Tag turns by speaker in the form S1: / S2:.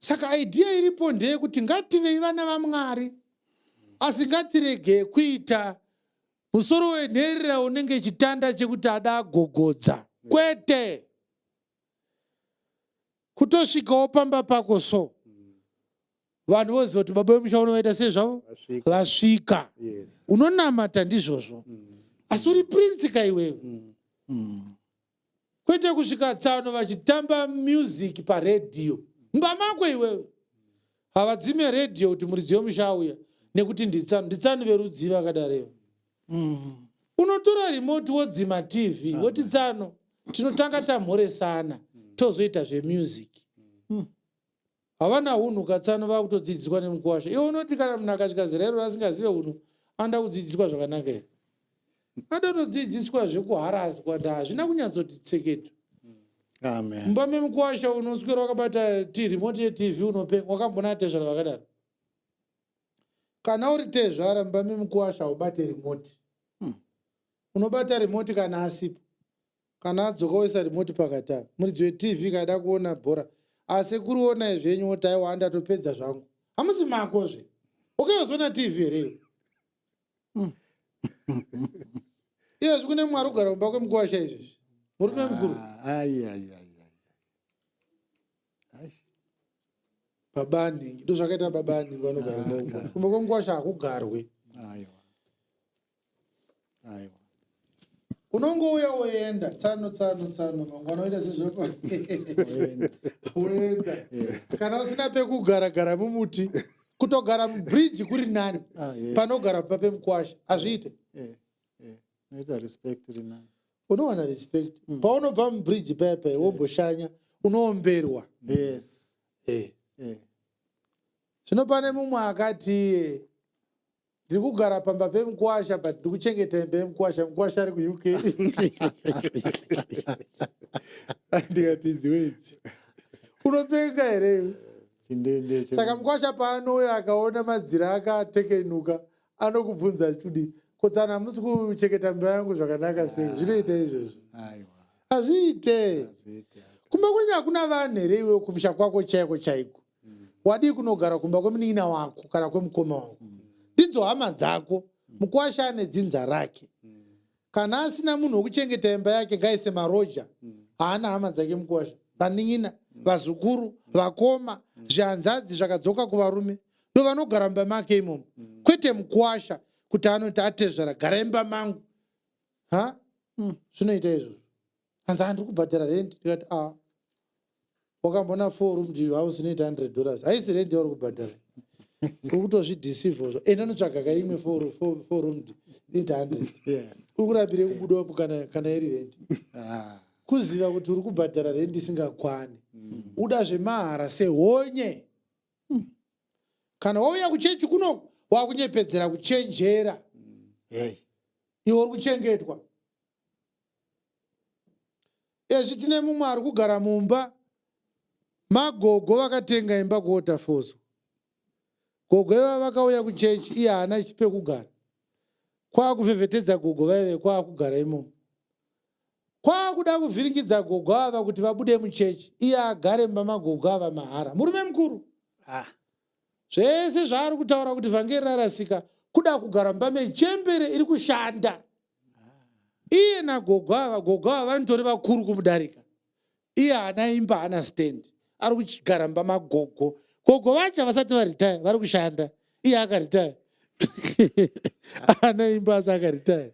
S1: Saka idea iripo ndeyekuti ngativei vana vaMwari, asi ngatiregei kuita musoro wenherera unenge chitanda chekuti ada agogodza. Kwete. Kutosvikawo pamba pako so vanhu voziva kuti baba vemusha uno vaita sei zvavo vasvika. Unonamata ndizvozvo, asi uri prince ka iwewe. Kwete kusvika tsano vachitamba music paredhiyo mumba mako iwewe. Havadzime redhiyo kuti muridzi wemusha auya nekuti nditsano. Nditsano verudzi vakadarevo. Unotora remote wodzima TV woti tsano tinotanga tamhoresana tozoita zvemusic. Havana hunhu katsano, vakutodzidziswa nemukuwasha. Iwe unoti kana munhu akasvika zera iroro asingazive hunhu anoda kudzidziswa zvakanaka here? Anotodzidziswa zvekuharaswa nda hazvina kunyatsoti tseketu.
S2: Amen.
S1: Mumba memukuwasha unoswera wakabata remote yeTV unopenga. Wakambona atezvara vakadaro? Kana uri tezvara mumba memukuwasha haubate remote. Unobata remote kana asipo. Kana adzoka woisa remote pakati apa. Muridzi weTV kada kuona bhora. Asekuru onai zvenyu woti aiwa andatopedza zvangu. Hamusi mako zve. Ukazoona TV here iwe? Iyezvi kune mumwe ari kugara kumba kwemukuwasha izvezvi. Murume mukuru.
S2: Ai, ai, ai, ai. Ai.
S1: Baba anhingi. Ndozvakaita baba anhingi vanogara kumba kwemukuwasha. Kumba kwemukuwasha hakugarwe.
S2: Aiwa. Aiwa.
S1: Unongouya woenda tsano tsano tsano mangwana woita sezvako woenda. Kana usina pekugara gara mumuti. Kutogara mubridge kuri nani. Panogara pamba pemukwasha hazviite.
S2: Unoita respect iri nani.
S1: Unowana respect. Paunobva mubridge paya paya womboshanya unoomberwa. Zvino pane mumwe akati ndiri kugara pamba pemukwasha but ndiri kuchengeta imba yemukwasha, mukwasha ari kuUK. Ndikati idzi idzi unopenga here iwe? Saka mukwasha paanouya akaona madzira akatekenuka anokubvunza achikudii, kotsana hamusi kuchengeta imba yangu zvakanaka sei? Zvinoita izvozvo? Hazviite. Kumba kwenyu hakuna vanhu here iwe? Kumusha kwako chaiko chaiko wadii kunogara kumba kwemunin'ina wako kana kwemukoma wako? Ndidzo hama dzako. Mukwasha ane dzinza rake. Kana asina munhu wekuchengeta imba yake ngaise maroja. Haana hama dzake mukwasha, vanin'ina, vazukuru, vakoma, zvihanzadzi zvakadzoka kuvarume ndo vanogara mumba make imomo, kwete mukwasha kuti anoti atezvara gara imba mangu. Ha, zvinoita izvozvo? Hanzi handiri kubhadhara rent. Ndikati a wakambona 4 room house inoita $100? Haisi rent yauri kubhadhara, uri kutozvideceive zvo. Enda notsvaga kaimwe 4 room inoita 100. Uri kurambire kubudawo kana iri rent. Kuziva kuti uri kubhadhara rent isingakwani, uda zvemahara sehonye. Kana wauya kuchechi kuno wakunyepedzera kuchenjera. Iwe uri kuchengetwa. Ezvi tine mumwe ari kugara mumba magogo vakatenga imba kuWaterfalls. Gogo ivava vakauya kuchechi, iye haana pekugara, kwakuvhevhetedza gogo vaive kwakugara imomo, kwakuda kuvhiringidza gogo ava kuti vabude muchechi iye agare mumba magogo ava mahara. Murume mukuru. Zvese zvaari kutaura kuti vhangeri rarasika, kuda kugara mumba mechembere iri kushanda. Iye nagogo ava, gogo ava vanotori vakuru kumudarika. Iye haana imba, haana stand, ari kuchigara mumba magogo. Gogo vacho vasati varitaya vari kushanda, iye akaritaya, haana imba asi akaritaya.